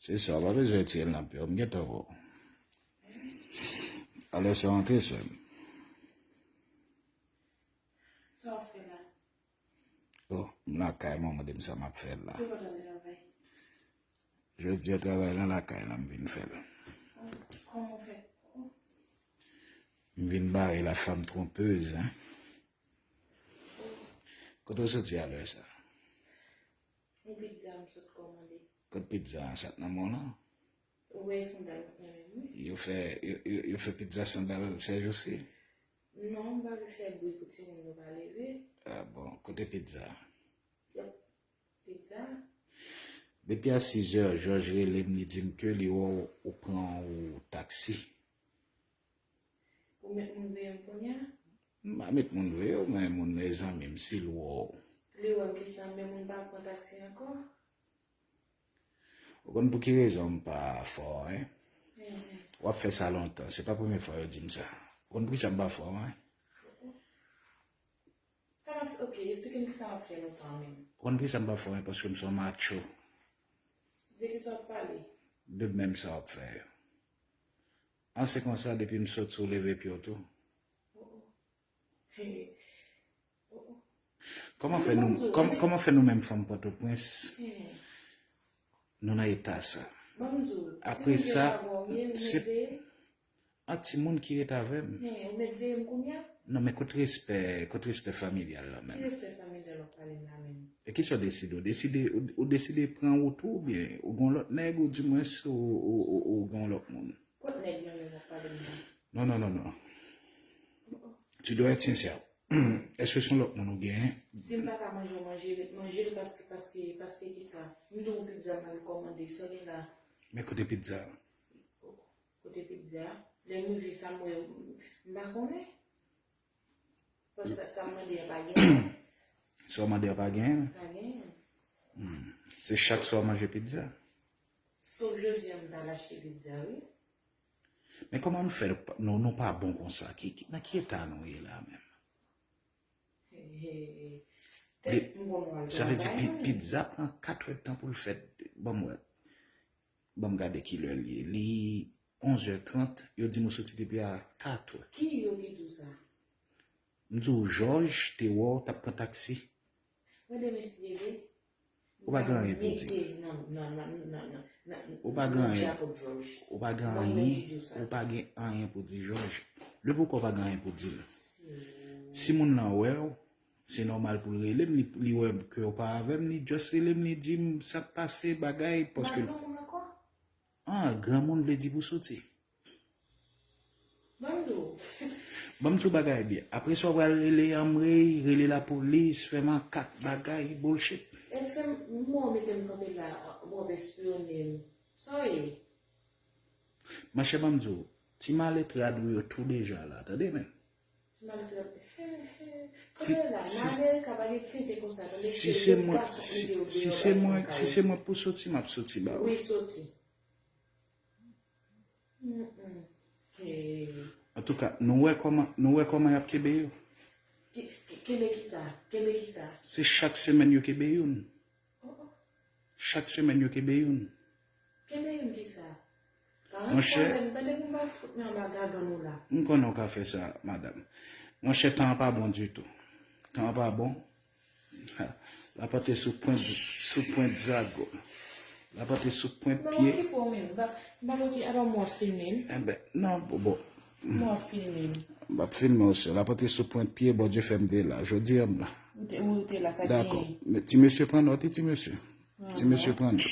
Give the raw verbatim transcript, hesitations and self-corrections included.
Se sa, w pa bezwen retire l nan pye w, m gentan wè w. Alè sa w antre, sè m. Sa w ap fè la? Oh, m lakay mwen, mande m sa m ap fè la. Ki bò w t ap travay? Jodi a travay lan lakay la m vin fè l. Oh, kòman w fè? Oh. M vin bare la femme trompeuse, hein. Oh. Kote w soti a lè sa? Yon pizza m sot kòmande. Kot pizza an, sa k nan men w lan? Ou wè sandal mwen menm, wi. Yo fè, yo, yo, yo fè pizza sandal sèjousi? Non, m pa vle fè bri pou timoun yo pa leve. Ah bon, kote pizza? Yep. Pizza. Depi a sizè, Jòj rele m, li di m ke li wè w, ou pran ou taksi. Ou met moun veye m kounye a? M pa met moun veye w, men moun e zanmi m, si l wè w. Li wè m kisa, men moun pa pran taksi ankò? Ou konn pou ki rezon m pa fò, hein? Mhm. W ap fè sa lontan, se pa premye fwa yo di m sa. Ou konn pou kisa m pa fò, hein? Sa m ap fè, ok, esplike m kisa m ap fè lontan menm. Ou konn pou kisa m pa fò, hein? Paske m se yon macho. De kisa w ap pale? De menm sa w ap fè yo. An se konsa, depi m sot sou leve pye w tou. Oh, oh. Hey. Oh, oh. Kòman fè nou, kòm, kòman fè nou menm fanm Pòtoprens, nou nan eta sa? Apre sa, se a timoun ki ret avè m. Ou met veye m kounye a? Non, men kot respè, kot respè familyal la menm? Ki respè familyal w ap pale m la menm? E kisa w deside? Ou deside, ou, ou deside pran wout ou, oubyen ou gon lòt nèg, ou dimwens ou, ou, ou, ou gon lòt moun? Kot nèg mwen menm w ap pale m nan? Non, non, non, non. Tu dois être sincère. Èske se yon lòt moun ou genyen? Si m pa ka manje, w manje, manje l paske, paske, paske kisa? M di w pizza m al kòmande, sa w gen la? Men kote pizza a? Kote pizza a? Lè m rive sa m wè, m pa konnen. Paske sa, sa m mande a pa genyen. Sa w mande a pa genyen? Pa genyen. Hmm. Se chak swa w manje pizza? Sof jodi a m t al achte pizza, wi. Men kòman nou fè, nou, nou pa bon konsa? Ki, ki, nan ki eta nou ye la menm? He, he, he. Tèt m konn w al travay, wi. Sa vle di pi-, pizza pran kat èdtan pou l fèt. Ban m wè. Ban m gade kilè l ye. Li onzè trant, yo di m ou soti depi a katè. Ki yo ki di w sa? M di w, Jòj te wè w t ap pran taksi. Mwen demen si Dye vle. Ou pa gen anyen pou di. Ou pa gen anyen. Ou pa gen anyen. Ou pa gen anyen pou di, Jòj. Depi w kwè w pa gen anyen pou di l. Si moun nan wè w, se nòmal pou l rele m, li, li wè ke w pa avè m, li just rele m, li di m sa k pase, bagay, paske. M pa gen moun ankò. Ah, granmoun vle di pou soti. Ban m di w. Ban m di w bagay byen. Apre sa, w pral rele anmwey, rele lapolis, fè makak, bagay, bullshit. Èske m, m wè w mete m kanpe la, w ap espyone m? Sa w ye? Monchè, ban m di w, ti malè trad ou yo tou deja la, tande men. Ti malè trad, he, he. Kanpe la, nan Amerika pa gen tenten konsa, tande, se lòt gason ki mete yo deyò, si se mwen, si se mwen pou soti, m ap soti ba ou. Wi, soti. Mm, mm. Antouka, nou wè kòman, nou wè kòman y ap kenbe yo? Ki, ki, kenbe kisa? Kenbe kisa? Se chak semèn yo kenbe youn. Oh, oh. Chak semèn yo kenbe youn. Kenbe youn kisa? Monchè, tande pou m pa fout men anba gagann ou la. M konnen w ka fè sa, madanm. Monchè, tan an pa bon ditou. Tan an pa bon. Ha, lapante sou pwent, sou pwent zago. Lapante sou pwent pye. M pa okipe w menm. M pa, m pa okipe, apa m w ap filme m? Enben, non, bon, bon. M w ap filme m. M ap filme w, sè. Lapante sou pwent pye, Bondye fè m te la. Jodi a m la. Ou te, ou te la, sa genyen. Dakò. Men ti mesye pran nòt, wi, ti mesye. Ti mesye pran nòt.